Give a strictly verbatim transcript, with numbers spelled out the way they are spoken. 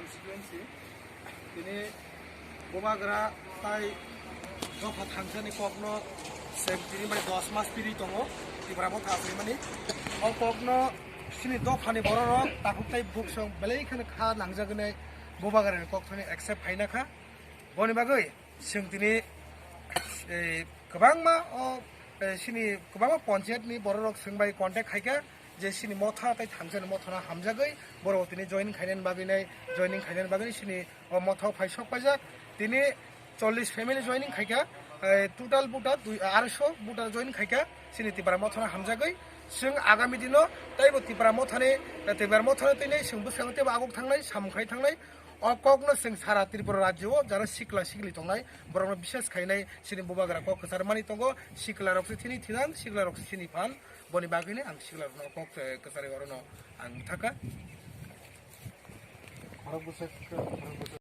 Constituency, tini Bubagra tai dopha thangsani kokno chwng tini bai dos mas piri tongo, Tipra Motha aswimani. O kokno chini dophani bororok takhuk tai buksong belai kheno kha nangjagwi Bubagrani kok thani accept khaina kha. Boni bagwi chwng tini, eh, kwbangma o, eh, chini kwbangma panchayatni bororok chwng bai contact khaikha je chini motha tai thangsani mothano hamjagwi borok tini joining khainani bagwi nai, joining khainani bagwi chini o motha phai sok paijak. Tini chollish family joining khaikha, eh, total voter dui, arsho voter joining khaikha chini Tipra Mothano hamjagwi. Chwng agami dino taibo Tipra Mothani, eh, Tipra Mothano tini chwng bwskango teibo aguk thangnai, samung khai thangnai. O kokno chwng sara Tripura rajyo o jara sikla sikli tongnai, borokno bises khainai chini Bubagra kok kwchar mani tongo. Sikla rok se chini thinang, sikla rok se chini phan, boni bagwino ang sikla rokno kok, eh, kwcharwi orono ang thaka. Khorok bwswk, khorok bwswk.